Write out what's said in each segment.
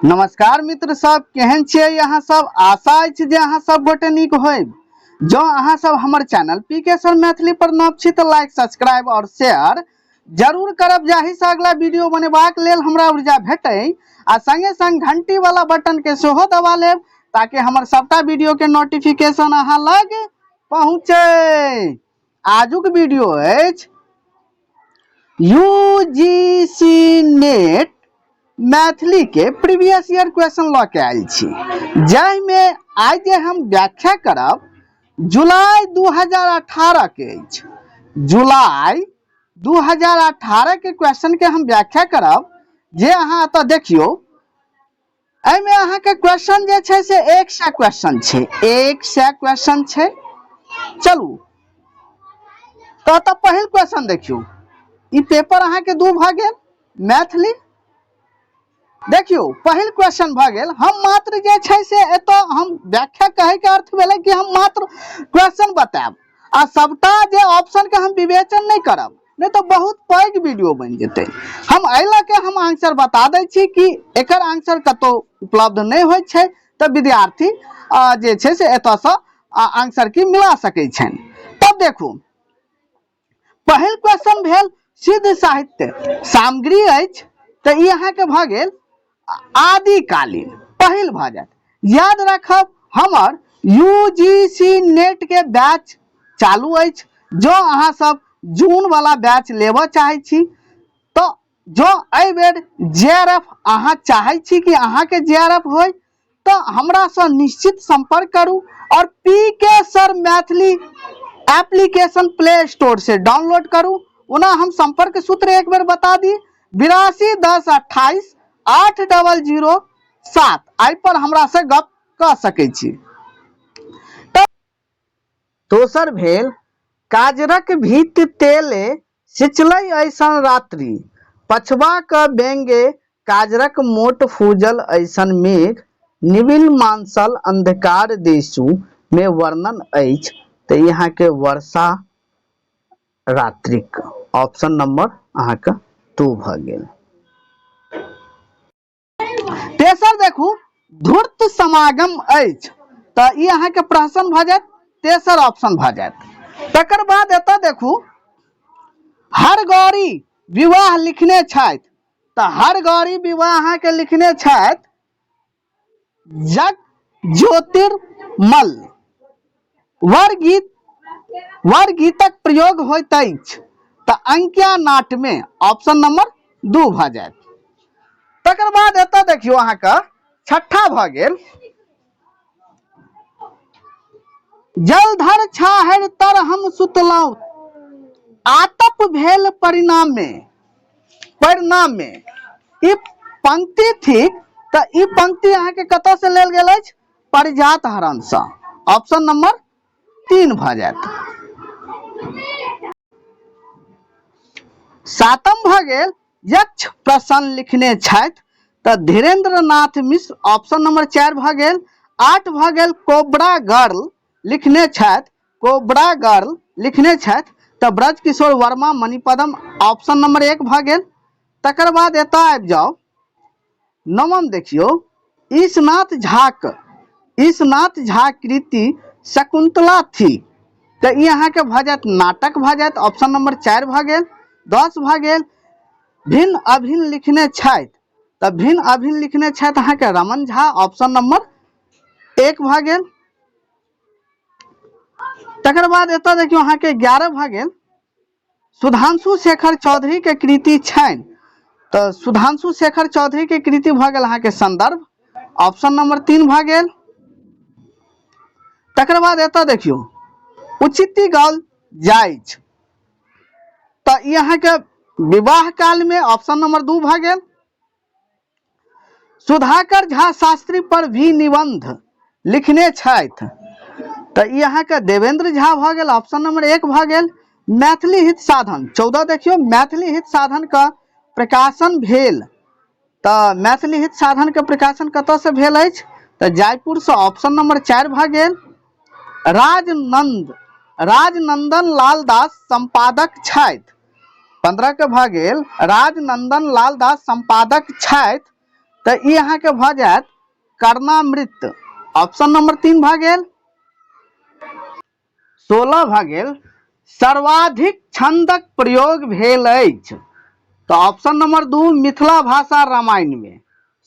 नमस्कार मित्र सब, केहन छियै अहाँ सब? आशा अछि जे अहाँ सब गोटे नीक होइब। जँ अहाँ सब हमर चैनल पी के सर मैथिली पर नव छी तऽ लाइक, सब्सक्राइब और शेयर जरूर करब, जाहि से अगला वीडियो बनेबाक लेल हमरा ऊर्जा भेटै, आ संगे संग घंटी वाला बटन के सेहो दबा लेब ताकि हमर सबटा वीडियो के नोटिफिकेशन अहाँ लग पहुँचे। आजुक वीडियो अछि यूजीसी नेट मैथिली के प्रीवियस ईयर क्वेश्चन लऽ के आयल छी, जाहिमे आइ जे हम व्याख्या करब जुलाई 2018 के अछि। जुलाई 2018 के क्वेश्चन के हम व्याख्या करब, जे अहाँ एतऽ देखियौ। एहिमे अहाँके क्वेश्चन जे छै से 100 क्वेश्चन छै, 100 क्वेश्चन छै। चलू तऽ एतऽ पहिल क्वेश्चन देखियौ। ई पेपर अहाँके 2 भऽ गेल मैथिली। देखियौ पहिल क्वेश्चन भऽ गेल। हम मात्र जे छै से एतऽ हम व्याख्या कहैके अर्थ भेलै कि हम मात्र क्वेश्चन बतायब आ सबटा जे ऑप्शन के हम विवेचन नहि करब, नहि तऽ बहुत पैघ वीडियो बनि जेतै। हम एहि लऽ के हम आंसर बता दै छी कि एकर आंसर कतौ उपलब्ध नहि होइ छै, तऽ विद्यार्थी जे छै से एतऽसँ आंसर की मिला सकै छनि। तब देखू पहिल क्वेश्चन भेल सिद्ध साहित्य सामग्री अछि, तऽ ई अहाँके भऽ गेल आदिकालीन, पहिल भऽ जायत। याद राखब हमर यूजीसी नेट के बैच चालू अछि। जँ अहाँ सब जून वाला बैच लेबऽ चाहै छी तऽ जँ एहि बेर जे आर एफ अहाँ चाहै छी कि अहाँके जे आर एफ होय, तऽ हमरासँ निश्चित संपर्क करू और P K sir Maithili application play store से डाउनलोड करू। ओना हम संपर्क सूत्र एक बेर बता दी, 82 10 28 8 00 7, एहि पर हमरा से गप कऽ सकै छी। दोसर भेल काजरक भीत तेले सिंचलै ऐसन रात्रि, पछबा क बेंगे काजरक मोट फूजल ऐसन मेघ निविल मांसल अंधकार देशु में वर्णन अछि, तऽ ई अहाँके वर्षा रात्रिक, ऑप्शन नंबर अहाँके 2 भऽ गेल। तेसर देखू धूर्त समागम अछि, तऽ ई अहाँके प्रहसन भऽ जायत, तेसर ऑप्शन भऽ जायत। तकर बाद एतऽ देखू हरगौरी विवाह लिखने छथि, तऽ हरगौरी विवाह अहाँके लिखने छथि जग ज्योतिर्मल। वर गीत, वर गीतक प्रयोग होइत अछि तऽ अंकिया नाट में, ऑप्शन नंबर 2 भऽ जायत। तकर बाद एतऽ देखियौ अहाँके छठा भऽ गेल जलधर छाहरि तर हम सुतलहुँ आतप भेल परिणाम में, परिणाम में ई पंक्ति थिक, तऽ ई पंक्ति अहाँके कतऽ से लेल गेल अछि? पारिजात हरण सँ, ऑप्शन नंबर 3 भऽ जायत। सातम भऽ गेल यक्ष प्रसन्न लिखने छथि, तऽ धीरेन्द्र नाथ मिश्र, ऑप्शन नंबर 4 भऽ गेल। 8 भऽ गेल कोबरा गर्ल लिखने छथि, कोबरा गर्ल लिखने छथि तऽ ब्रजकिशोर वर्मा मणिपदम, ऑप्शन नंबर 1 भऽ गेल। तकर बाद एतऽ आबि जाउ नवम देखियौ ईशनाथ झाक, ईशनाथ झा कृति शकुंतला थी, तऽ ई अहाँके भऽ जायत नाटक भऽ जायत, ऑप्शन नंबर 4 भऽ गेल। 10 भऽ गेल भिन्न अभिन्न लिखने छथि, तऽ भिन्न अभिन्न लिखने छथि अहाँके रमन झा, ऑप्शन नंबर 1 भऽ गेल। तकर बाद एतऽ देखियौ अहाँके 11 भऽ गेल सुधांशु शेखर चौधरी के कृति छनि, तऽ सुधांशु शेखर चौधरी के कृति भऽ गेल अहाँके संदर्भ, ऑप्शन नंबर 3 भऽ गेल। तकर बाद एतऽ देखियौ उचित गाल जाइछ, तऽ ई अहाँके विवाह काल में, ऑप्शन नंबर 2 भऽ गेल। सुधाकर झा शास्त्री पर भी निबंध लिखने छथि, तऽ ई अहाँके देवेंद्र झा भऽ गेल, ऑप्शन नंबर 1 भऽ गेल। मैथिली हित साधन 14 देखियौ मैथिली हित साधन का प्रकाशन भेल, तऽ मैथिली हित साधन के प्रकाशन कतऽ से भेल अछि? तऽ जयपुर से, ऑप्शन नंबर 4 भऽ गेल। राजनंदन लाल दास संपादक छथि, 15 के भऽ गेल राजनंदन लाल दास संपादक छथि, तऽ ई अहाँके भऽ जायत कर्णामृत, ऑप्शन नंबर 3 भऽ गेल। 16 भऽ गेल, सर्वाधिक छंदक प्रयोग भेल अछि तऽ ऑप्शन नंबर 2 मिथिला भाषा रामायण में।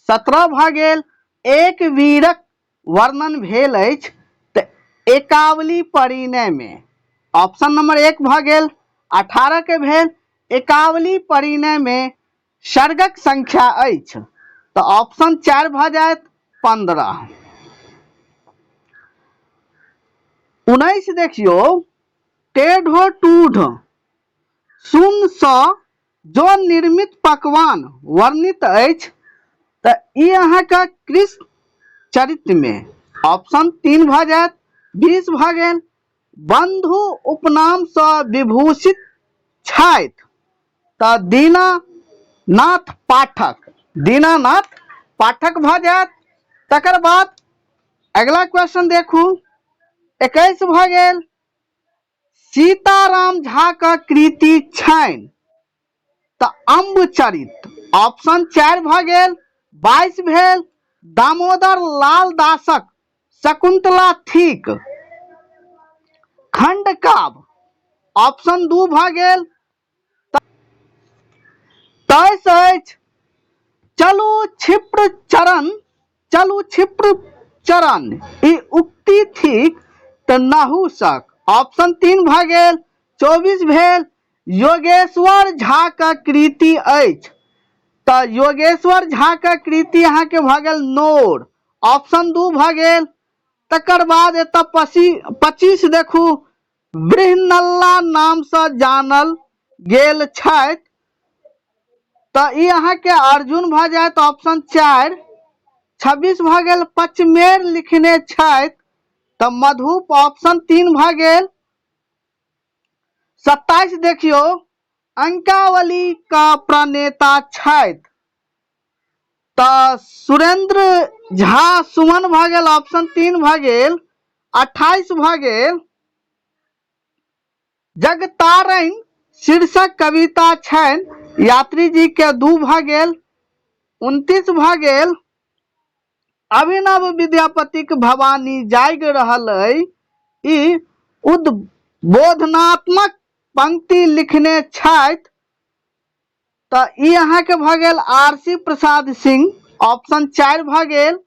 17 भऽ गेल, एक वीरक वर्णन भेल अछि तऽ एकावली परिणय में, ऑप्शन नंबर 1 भऽ गेल। 18 के भेल, एकावली परिणय में सर्गक संख्या अछि तऽ ऑप्शन 4 भऽ जायत 15। 19 देखियौ, टेढ़ो टूढ़ सुन सँ जो निर्मित पकवान वर्णित अछि तऽ ई अहाँके कृष्ण चरित्र में, ऑप्शन 3 भऽ जायत। 20 भऽ गेल, बंधु उपनाम सँ विभूषित छथि तऽ दीनानाथ पाठक, दीनानाथ पाठक भऽ जायत। तकर बाद अगला क्वेश्चन देखू, 21 भऽ गेल, सीताराम झा के कृति छनि तऽ अम्बचरित, ऑप्शन 4 भऽ गेल। 22 भेल, दामोदर लाल दासक शकुंतला थिक खंडकाव्य, ऑप्शन 2 भऽ गेल। 23 अछि, चलू क्षिप्र चरण, चलू क्षिप्र चरण ई उक्ति थिक तऽ नहुसक, ऑप्शन 3 भऽ गेल। 24 भेल, योगेश्वर झा के कृति अछि तऽ योगेश्वर झा के कृति अहाँके भऽ गेल नोर, ऑप्शन 2 भऽ गेल। तकर बाद एतऽ 25 देखू, बृहनल्ला नामसँ जानल गेल छथि तऽ ई अहाँके अर्जुन भऽ जायत, ऑप्शन 4। 26 भऽ गेल, पचमेर लिखने छथि तऽ मधुप, ऑप्शन 3 भऽ गेल। 27 देखियौ, अंकावली का प्रणेता छथि तऽ सुरेंद्र झा सुमन भऽ गेल, ऑप्शन 3 भऽ गेल। 28 भऽ गेल, जगतारण शीर्षक कविता छनि यात्री जी के, 2 भऽ गेल। 29 भऽ गेल, अभिनव विद्यापतिक भवानी जागि रहल अइ ई उद्बोधनात्मक पंक्ति लिखने छथि तऽ ई अहाँके भऽ गेल R C Prasad Singh, option 4 भऽ गेल।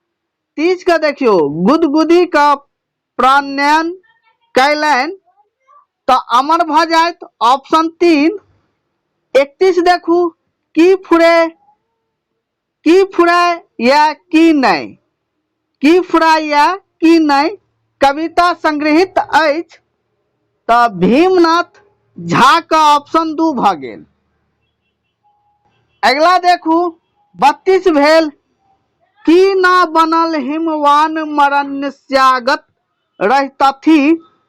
30 के देखियौ, गुदगुदी के प्रणयन कयलनि तऽ अमर भऽ जायत, ऑप्शन 3। 31 देखू, की फुरे, की फुराय या की नहि, की फुराय या की नहि कविता संग्रहित अछि तऽ भीमनाथ झा के ऑप्शन 2 भऽ गेल। अगला देखू, 32 भेल, की ना बनल हिमवान मरण्यस्यागत रहितथि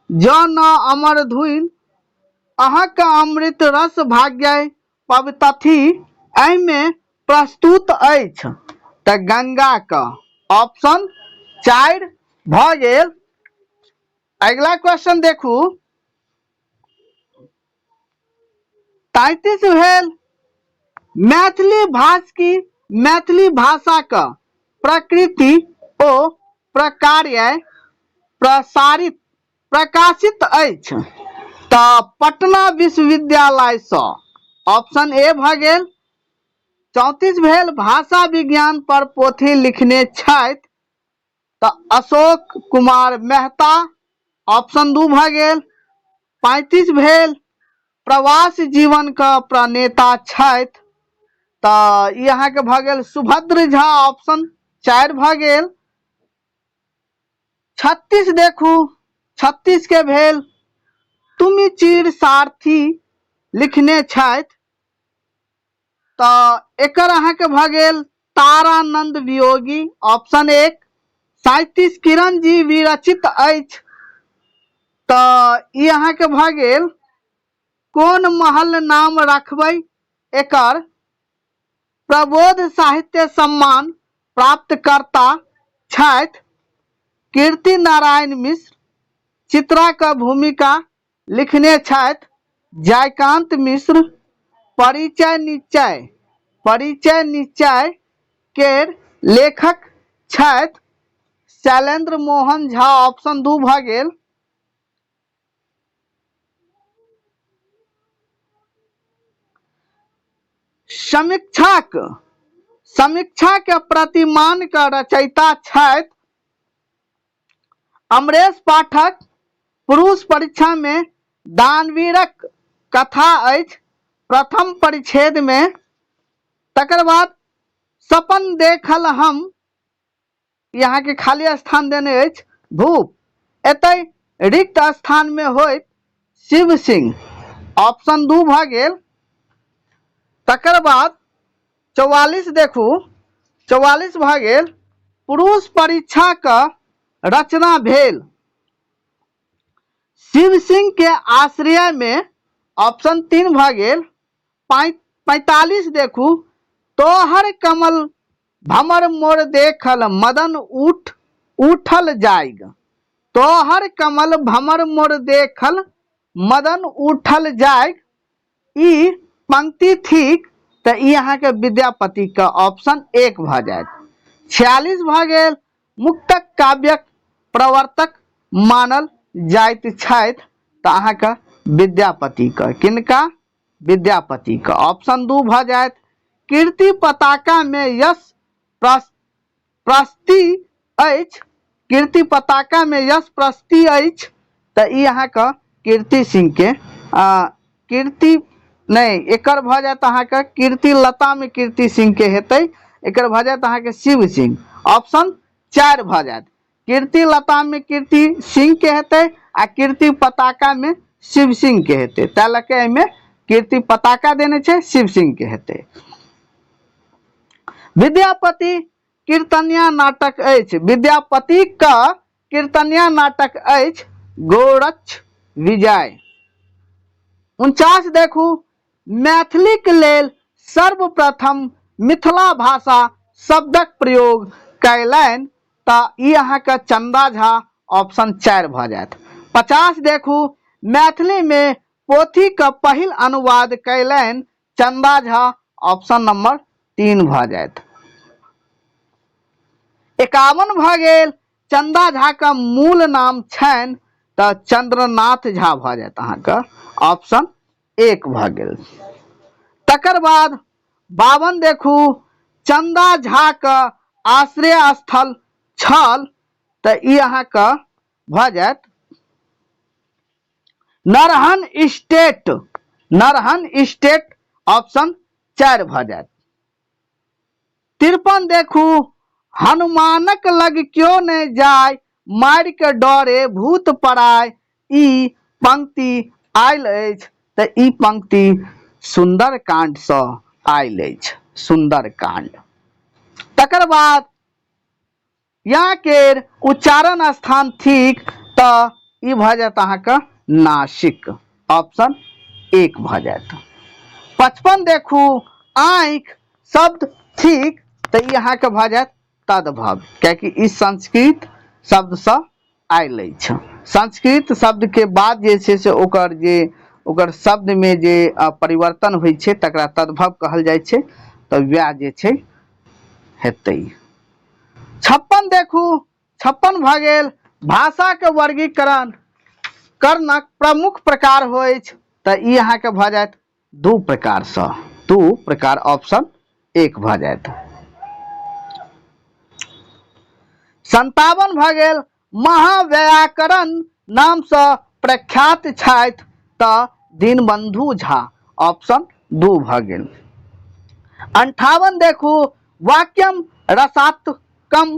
जँ न अमर धुइन अहक अमृत रस भाग्य पबतथि, एहिमे प्रस्तुत अछि तऽ गंगाक, ऑप्शन 4 भऽ गेल। अगिला क्वेश्चन देखू, 33 भेल, मैथिली भाषा की मैथिली भाषाक प्रकृति ओ प्रकार्य प्रसारित प्रकाशित अछि तऽ पटना विश्वविद्यालयसँ, ऑप्शन ए भऽ गेल। 34 भेल, भाषा विज्ञान पर पोथी लिखने छथि तऽ अशोक कुमार मेहता, ऑप्शन 2 भऽ गेल। 35 भेल, प्रवास जीवन के प्रणेता छथि तऽ ई अहाँके भऽ गेल सुभद्र झा, ऑप्शन 4 भऽ गेल। 36 देखू, 36 के भेल, तुमि चीर सारथी लिखने छथि तऽ एकर अहाँके भऽ गेल तारानंद वियोगी, ऑप्शन 1। 37 किरण जी विरचित अछि तऽ ई अहाँके भऽ गेल कोन महल नाम रखबै एकर प्रबोध साहित्य सम्मान प्राप्तकर्ता छथि कीर्ति नारायण मिश्र। चित्रा क भूमिका लिखने छथि जयकांत मिश्र। परिचय निश्चय, परिचय निश्चय केर लेखक छथि शैलेंद्र मोहन झा, ऑप्शन 2 भऽ गेल। समीक्षाक समीक्षा के प्रतिमान के रचयिता छथि अमरेश पाठक। पुरुष परीक्षा में दानवीरक कथा अछि प्रथम परिच्छेद में। तकर बाद सपन देखल हम, यहाँ के खाली स्थान देने अछि भूप, एतय रिक्त स्थान में होइत शिव सिंह, ऑप्शन 2 भऽ गेल। तकर बाद 44 देखू, 44 भऽ गेल पुरुष परीक्षा क रचना भेल शिव सिंह के आश्रय में, ऑप्शन 3 भऽ गेल। 45 देखू, तोहर कमल भमर मोर देखल मदन उठ उठल जाइग, तोहर कमल भमर मोर देखल मदन उठल जाइग, ई पंक्ति थिक तऽ ई अहाँके विद्यापति के ऑप्शन 1 भऽ जायत। 46 भऽ गेल मुक्तक काव्यक प्रवर्तक मानल जाइत छथि तऽ अहाँके विद्यापति के, किनका? विद्यापति के, ऑप्शन 2 भऽ जायत। कीर्ति पताका में यश प्रस्ति अछि, कीर्ति पताका में यश प्रस्ति अछि तऽ ई अहाँके कीर्ति सिंह के, कीर्ति नहि, एकर भऽ जायत अहाँके कीर्ति लता में कीर्ति सिंह के हेतै, एकर भऽ जायत अहाँके शिव सिंह, ऑप्शन 4 भऽ जायत। कीर्ति लता में कीर्ति सिंह के हेतै आ कीर्ति पताका में शिव सिंह के हेतै, ताहि लऽ के एहिमे कीर्ति पताका देने छै, शिव सिंह के हेतै। विद्यापति कीर्तनिया नाटक अछि, विद्यापति का कीर्तनिया नाटक अछि गोरक्ष विजय। 49 देखू, मैथिलीक लेल सर्वप्रथम मिथिला भाषा शब्दक प्रयोग कयलनि तऽ ई अहाँके चंदा झा, ऑप्शन 4 भऽ जायत। 50 देखू, मैथिलीमे पोथीक पहिल अनुवाद कयलनि चंदा झा, ऑप्शन नंबर 3 भऽ जायत। 51 भऽ गेल, चंदा झा के मूल नाम छनि तऽ चंद्रनाथ झा भऽ जायत अहाँके, ऑप्शन 1 भऽ गेल। तकर बाद 52 देखू, चंदा झा के आश्रय स्थल छल तऽ ई अहाँके भऽ जायत Narhan state, Narhan state, option 4 भऽ जायत। 53 देखू, हनुमानक लग क्यों ने जाय मारि के डरे भूत पड़ाय, ई पंक्ति आयल अछि तऽ ई पंक्ति सुंदरकांड सँ आयल अछि, सुंदरकांड। तकर बाद या केर उच्चारण स्थान थिक तऽ ई भऽ जायत अहाँके नासिक, ऑप्शन 1 भऽ जायत। 55 देखू, आँखि शब्द थिक तऽ ई अहाँके भऽ जायत तद्भव, कियाकि ई संस्कृत शब्दसँ आयल अछि। संस्कृत शब्दके बाद जे छै से ओकर जे ओकर शब्दमे जे परिवर्तन होइ छै तकरा तद्भव कहल जाइ छै, तऽ वएह जे छै हेतै। 56 देखू, 56 भऽ गेल भाषाके वर्गीकरण करणक प्रमुख प्रकार होइछ तऽ ई अहाँके भऽ जायत 2 प्रकारसँ, 2 प्रकार, ऑप्शन 1 भऽ जायत। 57 भऽ गेल महाव्याकरण नामसँ प्रख्यात छथि तऽ दीनबंधु झा, ऑप्शन 2 भऽ गेल। 58 देखू, वाक्यम रसात्मकम,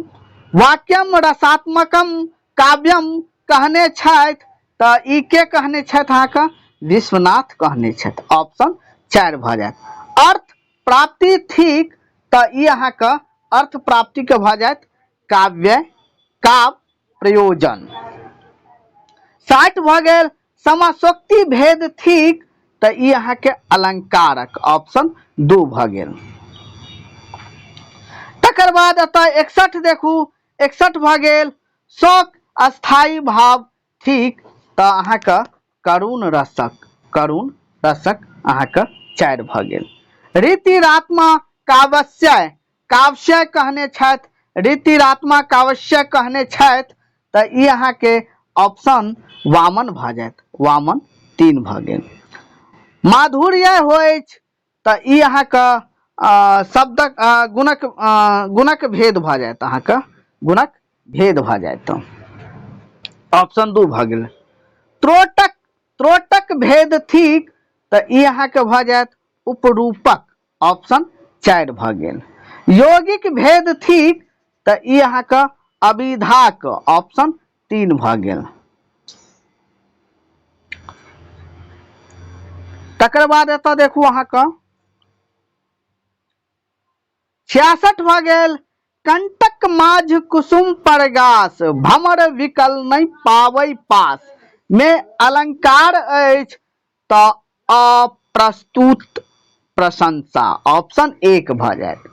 वाक्यम रसात्मकम काव्यम कहने छथि तऽ ई के कहने छथि अहाँके? विश्वनाथ कहने छथि, ऑप्शन 4 भऽ जायत। अर्थ प्राप्ति थिक तऽ ई अहाँके अर्थ प्राप्ति के भऽ जायत काव्य काव्य प्रयोजन। 60 भऽ गेल समासोक्ति भेद थिक तऽ ई अहाँके अलंकारक, ऑप्शन 2 भऽ गेल। तकर बाद एतऽ 61 देखू, 61 भऽ गेल शोक अस्थायी भाव थिक तऽ अहाँके करुण रसक, करुण रसक अहाँके 4 भऽ गेल। रीतिरात्मा कावश्य कावश्य कहने छथि, रीतिरात्मा कावश्य कहने छथि, तऽ ई अहाँके ऑप्शन वामन भऽ जायत, वामन 3 भऽ गेल। माधुर्य होइछ तऽ ई अहाँके शब्दक गुणक गुणक भेद भऽ जायत, अहाँके गुणक भेद भऽ जायत, ऑप्शन 2 भऽ गेल। त्रोटक, त्रोटक भेद थिक तऽ ई अहाँके भऽ जायत उपरूपक, ऑप्शन 4 भऽ गेल। यौगिक भेद थिक तऽ ई अहाँके अभिधाक, ऑप्शन 3 भऽ गेल। तकर बाद एतऽ देखू अहाँके 66 भऽ गेल। कंटक माझ कुसुम परगास भमर विकल नहि पाबै पास में अलंकार अछि तऽ अप्रस्तुत प्रशंसा, ऑप्शन 1 भऽ जायत।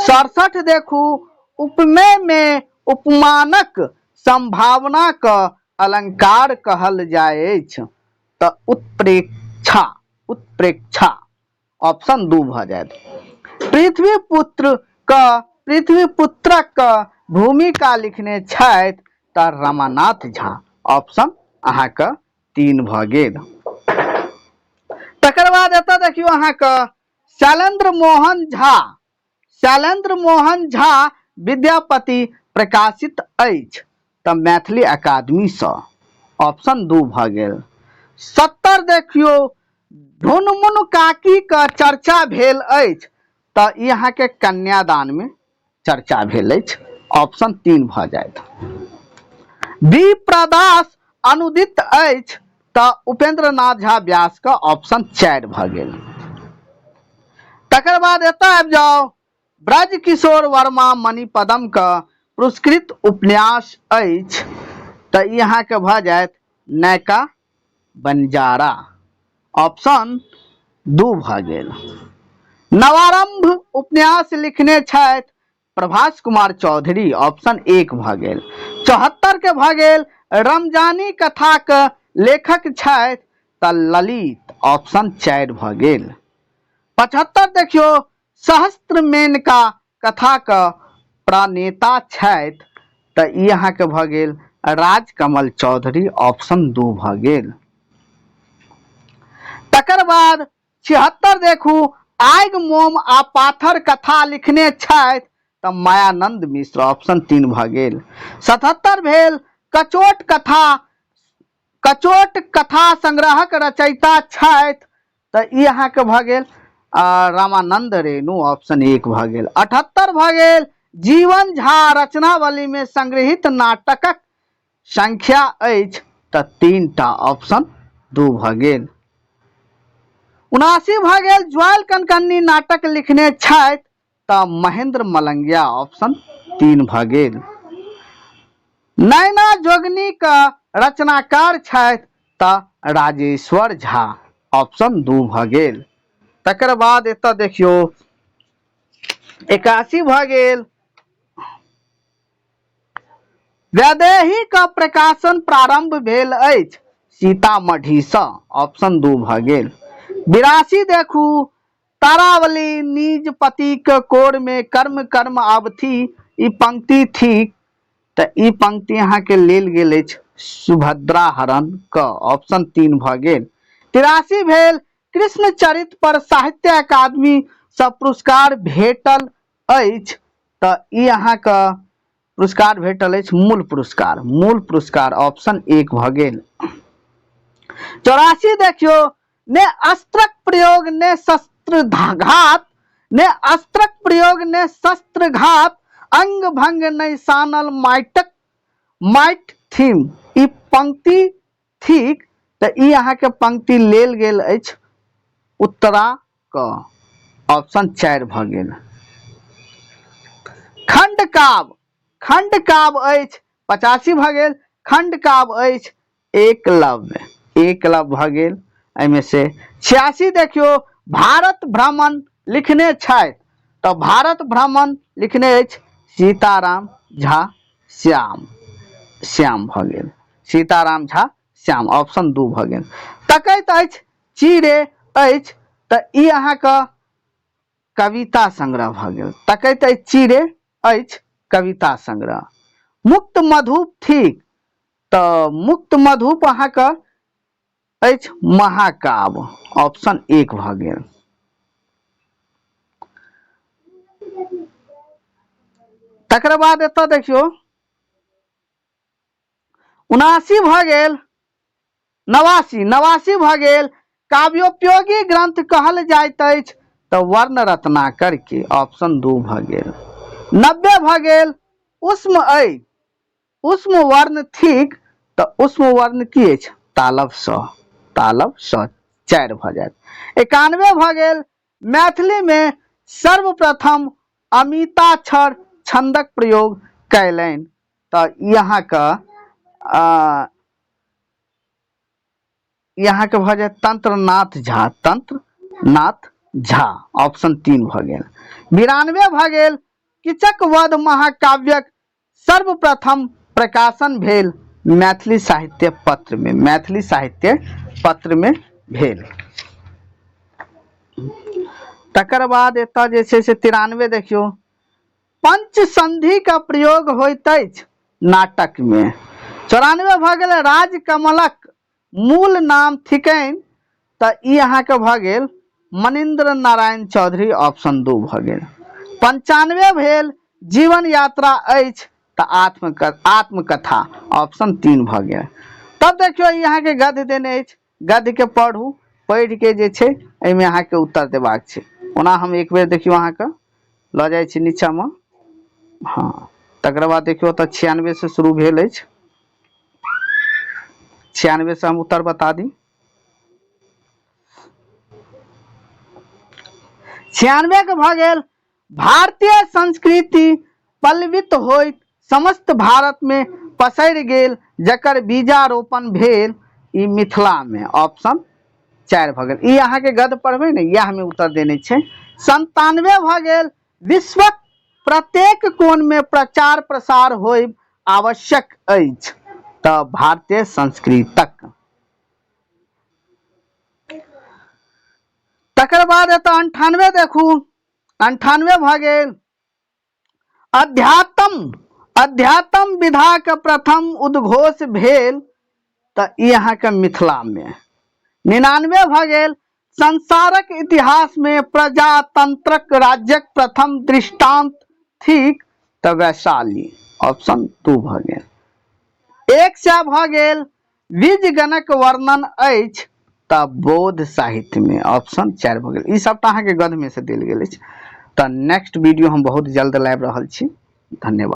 67 देखू, उपमेय में उपमानक संभावना क अलंकार कहल जाइछ तऽ उत्प्रेक्षा, उत्प्रेक्षा, ऑप्शन 2 भऽ जायत। पृथ्वीपुत्र क पृथ्वीपुत्रक भूमिका लिखने छथि तऽ रमानाथ झा, ऑप्शन अहाँके 3 भऽ गेल। तकर बाद एतऽ देखियौ अहाँके शैलेंद्र मोहन झा, शैलेंद्र मोहन झा विद्यापति प्रकाशित अछि तऽ मैथिली अकादमीसँ, ऑप्शन 2 भऽ गेल। 70 देखियौ, ढुनमुन काकीक चर्चा भेल अछि तऽ ई अहाँके कन्यादानमे चर्चा भेल अछि, ऑप्शन 3 भऽ जायत। विप्रदास अनुदित अछि तऽ उपेंद्र नाथ झा व्यास के ऑप्शन 4 भऽ गेल। तकर बाद एतऽ आबि जाउ, ब्रज किशोर वर्मा मणिपदम के पुरस्कृत उपन्यास अछि तऽ ई अहाँके भऽ जायत नैका बंजारा, ऑप्शन 2 भऽ गेल। नवारंभ उपन्यास लिखने छथि प्रभास कुमार चौधरी, ऑप्शन 1 भऽ गेल। 74 के भऽ गेल, रमजानी कथाक लेखक छथि तऽ ललित, ऑप्शन 4 भऽ गेल। 75 देखियौ, सहस्त्र मेनका कथाक प्रणेता छथि तऽ ई अहाँके भऽ गेल राजकमल चौधरी, ऑप्शन 2 भऽ गेल। तकर बाद 76 देखू, आगि मोम आ पाथर कथा लिखने छथि तऽ मायानंद मिश्र, ऑप्शन 3 भऽ गेल। 77 भेल, कचोट कथा, कचोट कथा संग्रहक रचयिता छथि तऽ ई अहाँके भऽ गेल रामानंद रेणु, ऑप्शन 1 भऽ गेल। 78 भऽ गेल, जीवन झा रचनावली में संग्रहित नाटकक संख्या अछि तऽ 3टा, ऑप्शन 2 भऽ गेल। 79 भऽ गेल, ज्वाल कनकन्नी नाटक लिखने छथि तऽ महेंद्र मलंगिया, ऑप्शन 3 भऽ गेल। नैना जोगनी के रचनाकार छथि तऽ राजेश्वर झा, ऑप्शन 2 भऽ गेल। तकर बाद एतऽ देखियौ 81 भऽ गेल, वैदेही का प्रकाशन प्रारंभ भेल अछि सीतामढ़ीसँ, ऑप्शन 2 भऽ गेल। 82 देखू, तारावली निज पतिक कोर में कर्म कर्म आवथि, ई पंक्ति थिक तऽ ई पंक्ति अहाँके लेल गेल अछि सुभद्रा हरण क, ऑप्शन 3 भऽ गेल। 83 भेल, कृष्ण चरित पर साहित्य अकादमी सँ पुरस्कार भेटल अछि तऽ ई अहाँके पुरस्कार भेटल अछि मूल पुरस्कार, मूल पुरस्कार, ऑप्शन 1 भऽ गेल। 84 देखियौ, ने अस्त्रक प्रयोग ने शस्त्र घात, ने अस्त्रक प्रयोग ने शस्त्र घात, अंग भंग नहि सानल माइटक माइट थीम, ई पंक्ति थिक तऽ ई अहाँके पंक्ति लेल गेल अछि उत्तरा क, ऑप्शन 4 भऽ गेल। खंडकाव्य, खंडकाव्य अछि 85 भऽ गेल, खंडकाव्य अछि एकलव्य, एकलव्य भऽ गेल एहिमे से। 86 देखियौ, भारत भ्रमण लिखने छथि तऽ भारत भ्रमण लिखने अछि सीताराम झा श्याम, श्याम भऽ गेल, सीताराम झा श्याम, ऑप्शन 2 भऽ गेल। तकैत अछि चिरे अछि तऽ ई अहाँके कविता संग्रह भऽ गेल। तकैत अछि चिड़ै अछि कविता संग्रह। मुक्त मधुप थिक, तऽ मुक्त मधुप अहाँके अछि महाकाव्य, ऑप्शन 1 भऽ गेल। तकर बाद एतऽ देखियौ 79 भऽ गेल, 89 भऽ गेल। काव्योपयोगी ग्रंथ कहल जाइत अछि तऽ वर्ण रत्नाकर के, ऑप्शन 2 भऽ गेल। 90 भऽ गेल। उष्म अइ उष्म वर्ण थिक, तऽ उष्म वर्ण की अछि? तालब स, तालब स, 4 भऽ जायत। 91 भऽ गेल। मैथिली मे सर्वप्रथम अमिताक्षर छंदक प्रयोग कयलनि, तऽ ई अहाँके अहाँके भऽ जायत तंत्रनाथ झा, तंत्रनाथ झा, ऑप्शन 3 भऽ गेल। 92 भऽ गेल। किचक वध महाकाव्यक सर्वप्रथम प्रकाशन भेल मैथिली साहित्य पत्र में, मैथिली साहित्य पत्र में भेल। तकर बाद एतऽ जे छै से 93 देखियौ, पंचसंधि का प्रयोग होइत अछि नाटक में। 94 भऽ गेल। राजकमलक मूल नाम थिकनि, तऽ ई अहाँके भऽ गेल मणिन्द्र नारायण चौधरी, ऑप्शन 2 भऽ गेल। 95 भेल। जीवन यात्रा अछि तऽ आत्मकथा, ऑप्शन 3 भऽ गेल। तब देखियौ ई अहाँके गद्य देने अछि, गद्यके पढ़ू, पढ़िके जे छै एहिमे अहाँके उत्तर देबाक छै। ओना हम एक बेर देखियौ अहाँके लऽ जाइ छी नीचाँमे, हँ, तकर बाद देखियौ ओतऽ 96 से शुरू भेल अछि, 96 से हम उत्तर बता दी। 96 के भऽ गेल। भारतीय संस्कृति पल्लवित होइत समस्त भारत में पसरि गेल, जकर बीजारोपण भेल ई मिथिला में, ऑप्शन 4 भऽ गेल। ई अहाँके गद्य पढ़बै ने, इएह में उत्तर देने छै। 97 भऽ गेल। विश्वक प्रत्येक कोण में प्रचार प्रसार होयब आवश्यक अछि, तऽ भारतीय संस्कृतक। तकर बाद एतऽ 98 देखू, 98 भऽ गेल। अध्यात्म विधा के प्रथम उद्घोष भेल, तऽ ई अहाँके मिथिला में। 99 भऽ गेल। संसारक इतिहास में प्रजातंत्रक राज्यक प्रथम दृष्टांत थिक, तऽ वैशाली, ऑप्शन 2 भऽ गेल। 100 भऽ गेल। बीजगणक वर्णन अछि तऽ बौद्ध साहित्य में, ऑप्शन 4 भऽ गेल। ई सबटा अहाँके गद्य में से देल गेल अछि। तऽ नेक्स्ट वीडियो हम बहुत जल्द लाबि रहल छी। धन्यवाद।